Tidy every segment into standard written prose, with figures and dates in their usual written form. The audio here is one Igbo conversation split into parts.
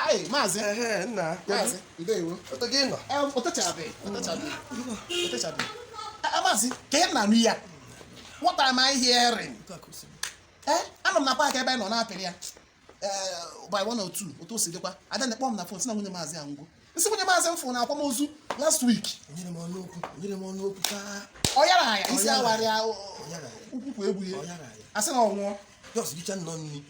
Ai, maazị. Ehe, nna. Maazị, ndewo. Otu gị nọ. Otechabeghị, otechabeghị, otechabeghị. Ah, maazị, ka ihe m na-anụ ya. What am I hearing? Eh, anọ m na park ebe anyị nọ na-apịrị ya. Eh, by one or two, otu o si dịkwa. Ada na-ekpọ m na phone, sị na nwunye maazị anwụgo. Nsị nwunye maazị m fụ na akwamozu last week. Enyere m ọnụ okwu, enyere m ọnụ okwu taa. Ọ yara ya, isi Ọ yara. awarịa, Ọ yara ya. ụkwụ egbu ya. Ọ yara ya. Asị na ọ nwụọ. Just richa nnọọ nri.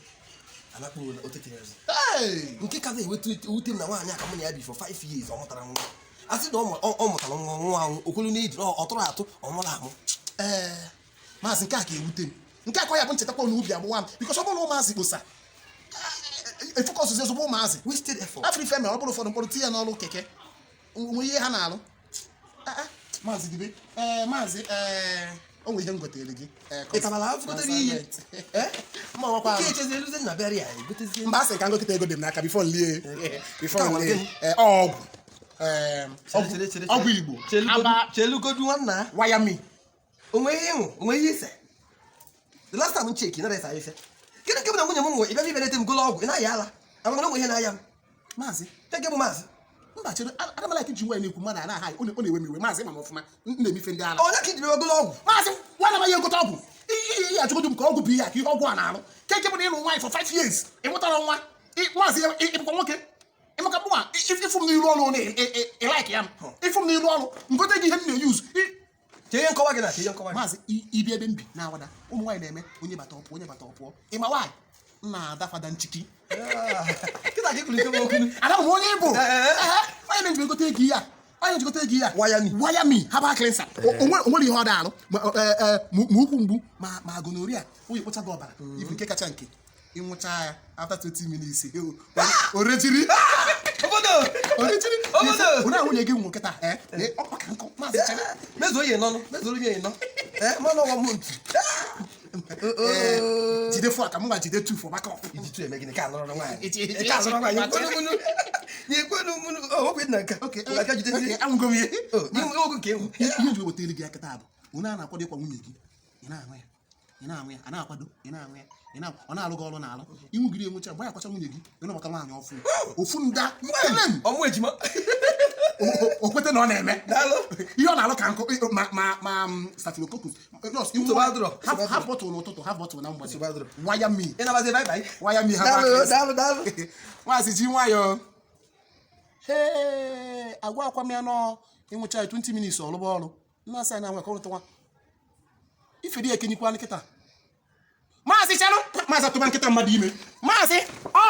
Anakpuru o tetere ezi. Hey! Nke kaza eweta ewute m na nwaanyị a ka mụ na ya bi for 5 years, ọ mụtara nwa. A sị na ọ mụtara nwa, nwa anwụ okwelu na-eji ọ tụrụ atụ, ọ mụrụ amụ. Ee, maazị, nke a ka ewute m. Nke a ka ọ ya bụ nchetakwa na ubi agbụwa m, because ọ bụrụ na ụmụazị kposa efocus ezigbo ụmụazị. Wasted effort. Afọ ife mere, ọ bụrụ ụfọdụ mkpụrụ tinye ya n'ọrụ keke nwe ihe ha na-alụ. Ah, ah, maazị dibe. Ee, maazị, ee, o nwere ihe m gotere gị. Ee, Ị tabala afọ gotere ihe? Eh? Mma ọkwa. Nke echezi eluzie na bịara ya egotezie. Mba, asị ka ngokịta ego dị m n'aka before nlie, before Nke a nlie. nwere? Ee, ọgwụ. Ee, Chere, chere, chere, ọgwụ Igbo. Chelugodu. Aba. Chelugodu, nwanna. Wayami. Onwe ihe ịnwụ, onwe ihe ise. The last time m check nara esa ife. Kedu nke bụ na nwunye m nwụ, ị bịa ibelete m golo ọgwụ, ị na-aya ala? Agwa onwe ihe na-aya m. Maazị. Nke bụ maazị? Mba, chere, ana m like ji nwaanyị na-ekwu mmadụ a na-aha, ọ na-ewe m iwe. Maazị, ma m ọfụma, m na-emife ndị ala. Onye ka iji bịa golo ọgwụ? Maazị, nwanne m, ya egote ọgwụ ihe ihe achọgodo m ka ọgwụ bụ ihe a, ka ihe ọgwụ a na-arụ. Ke nke bụ na ịlụ nwaanyị for 5 years, ị mụtara nwa. Maazị, ịbụkwa nwoke ịmaka mụnwa, ịfụ m n'iru ọrụ na ị like ya m, ịfụ m n'iru ọrụ, ngote gị ihe m na-eyuzu. Chee ihe nkọwa gị na chee ihe nkọwa gị. Maazị, ibi ebe m bi na-awada, ụmụ nwaanyị na-eme onye bata ọpụọ, onye bata ọpụọ. Ịma nwaanyị m na-ada fada nchiki. Ah, kịta ka i kwuru nke bụ okwu. Ada m onye ịbụ. Ee. Onye na-eji egote ego ihe a, onye ji gote ego ihe a. Wayami. Wayami herbal cleanser. O nwere ihe ọ da-alụ ma ma ukwu mgbu ma gonorrhea, onye kpocha gị ọbara. Ifu nke kacha nke ịnwụcha ya after 20 minutes, o rechiri. Obodo. O rechiri. Obodo. Onye nwunye gị nwụ kịta, ọ ka nkụ, maazị, chere. Mezuo ihe nọnụ, mezuo ihe nọ. Ee, mmanụ ọwa m ntu. Ee, jide four ka m gwa jide two for backup. Iji tu eme gịnị ka alụrụ nwaanyị? Iji- Ka alụrụ nwaanyị, ekwenu mụnụ. Ekwenu mụnụ. O okwu dị na nke. Okay, Aka jidezie. okay, anwụgo m ihe. O, ihe okwu nke enwu. Ihe ji wetara gị akịta bụ onye a na-akwado ịkwa nwunye gị, ị na-aṅụ ya, ị na-aṅụ ya, a na-akwado, ị na-aṅụ ya, ị na ọ na-alụ gị ọrụ na-alụ ịnwụgide enwụcha mgbe ya akwacha nwunye gị, ị nabata nwaanyị ọfụ ofu nda ele m. Ọmụ ejima. O kwete na ọ na-eme. Daalụ. Ihe ọ na-alụ ka nkụ ma staphylococcus. Just Nsogbu adịrọ. Half bottle n'ụtụtụ, half bottle na mgbede. Nsogbu adịrọ. Waya mi. Ị nabazie, bye bye. Waya mi herbal Daalụ. cleanser. Daalụ, daalụ. Maazị, ji nwayọọ. Hee, agwa akwa m ya nọ ịnwụcha ya 20 minutes, ọlụba ọrụ nna asị na nwe ka ọ rụtụkwa ife dị ekenyikwa nkịta. Maazị, chelụ, maazị, atụba nkịta mmadụ ime. Maazị, ọ